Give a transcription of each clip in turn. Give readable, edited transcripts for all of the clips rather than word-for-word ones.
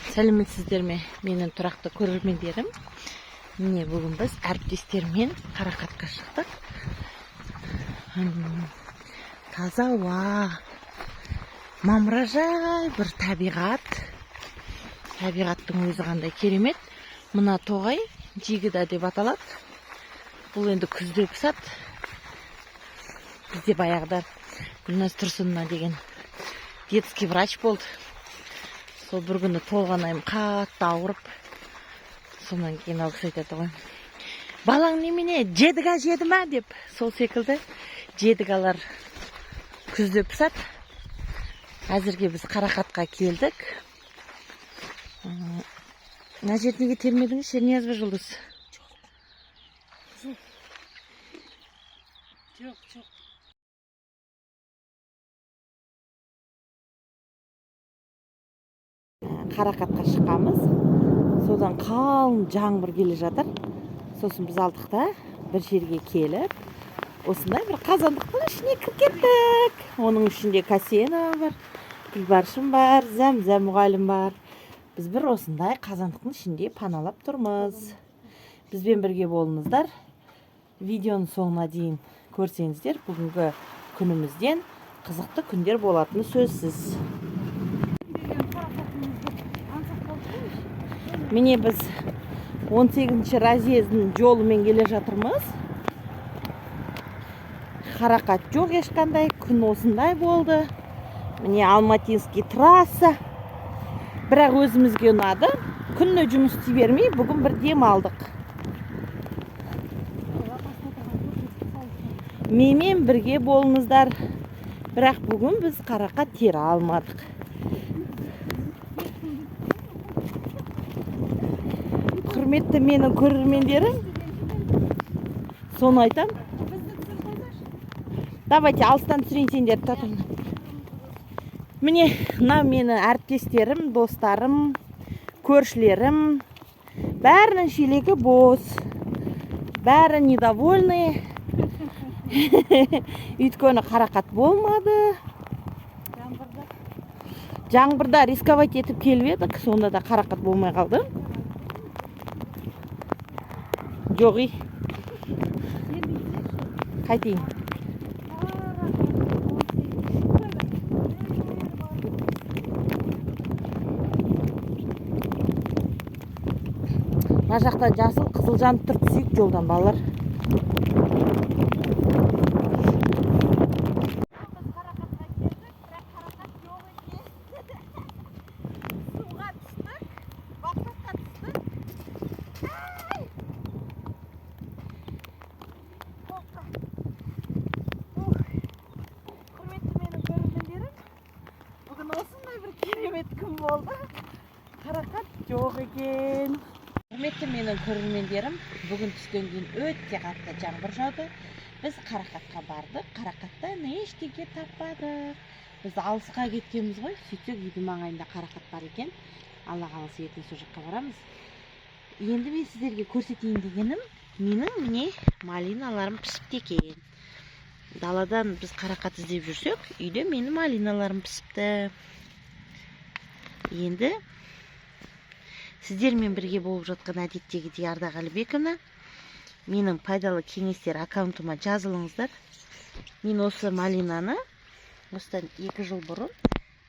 Сәлеметсіздер ме, менің тұрақты көрермендерім! Міне, бүгін біз әріптестеріммен Қарақатқа шықтық. Таза ауа, мамыражай бір табиғат. Табиғаттың өзі қандай керемет! Мына тоғай жигіда деп аталады. Бұл енді күзде пысады. Бізде баяғыда Гүлназ Тұрсынова деген детский врач болды. Сол бір күні Толғанайым қатты ауырып, сонан кейін ол кісі айтады ғой: «Балаң немене, жедіга жеді ма?» – деп. Сол секілді жедігалар күзде пысады. Әзірге біз Қарақатқа келдік. Мына жерді неге термедіңіз, Шернияз ба, Жұлдыз? Жоқ. Қарақатқа шыққанбыз, содан қалың жаңбыр келе жатыр. Сосын біз алдық та, бір жерге келіп, осындай бір қазандықтың ішіне кіріп кеттік. Оның ішінде Касенова бар, Гүлбаршын бар, Зәмзәм мұғалім бар. Біз бір осындай қазандықтың ішінде паналап тұрмыз. Бізбен бірге болыңыздар. Видеоның соңына дейін көрсеңіздер, бүгінгі күнімізден қызықты күндер болатыны сөзсіз. Деген қарақатымызды аңсап қалдық қой. Міне, біз 18 разъездің жолымен келе жатырмыз. Қарақат жоқ ешқандай, күн осындай болды. Міне, Алматинский трасса. Бірақ өзімізге ұнады. Күнде жұмыс істей бермей, бүгін бір дем алдық. Апасына отырған көрсетіп салды. Менімен бірге болыңыздар. Бірақ бүгін біз қарақат тере алмадық. Құрметті менің көрермендерім, соны айтам. Бізді түсіріп қойсайшы. Давайте алыстан түсірейін сендерді, тұра. Міне, мынау мені әріптестерім, достарым, көршілерім. Бәрінің шелегі бос. Бәрі недовольны. Өйткені қарақат болмады. Жаңбырда. Жаңбырда рисковать етіп келіп едік, сонда да қарақат болмай қалды. Жоқ, и. Сен бүйтсейші. Қайтейін? Қарақат 18. Мына жақта жасыл, қызыл жанып тұр, түсейік жолдан, балалар. Біз Қарақатқа келдік, бірақ қарақат жоқ екен. Суға түстік, батпаққа түстік. Ай! Тоқта. Ух. Құрметті менің көрермендерім, бүгін осындай бір керемет күн болды. Қарақат жоқ екен. Құрметті менің көрермендерім, бүгін түстен кейін өте қатты жаңбыр жауды. Біз Қарақатқа бардық, Қарақаттан ештеңе таппадық. Біз алысқа кеткенбіз ғой, сөйтсек, үйдің маңайында қарақат бар екен. Алла қаласа, ертең сол жаққа барамыз. Енді мен сіздерге көрсетейін дегенім, менің, міне, малиналарым пісіпті екен. Даладан біз қарақат іздеп жүрсек, үйде менің малиналарым пісіпті. Енді сіздермен бірге болып жатқан әдеттегідей Ардақ Әлібековна. Менің пайдалы кеңестер аккаунтыма жазылыңыздар. Мен осы малинаны осыдан 2 жыл бұрын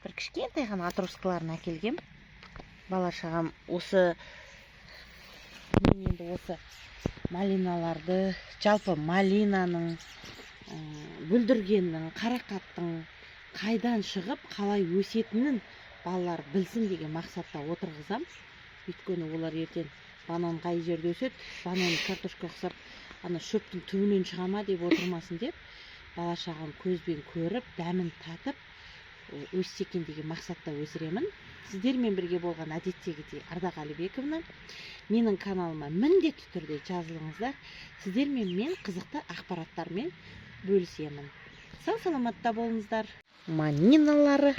бір кішкентай ғана отросткаларын әкелгем. Бала шағам осы, мен енді осы малиналарды, жалпы малинаның, бүлдіргеннің, қарақаттың қайдан шығып, қалай өсетінін балалар білсін деген мақсатта отырғызам. Өйткені олар ертең банан қай жерде өседі, банан картошка ұқсап ана шөптің түбінен шыға ма деп отырмасын деп, бала шағам көзбен көріп, дәмін татып өссе екен деген мақсатта өсіремін. Сіздермен бірге болған әдеттегідей Ардақ Әлібековна. Менің каналыма міндетті түрде жазылыңыздар. Сіздермен мен қызықты ақпараттармен бөлісемін. Сау саламатта болыңыздар. Малиналары.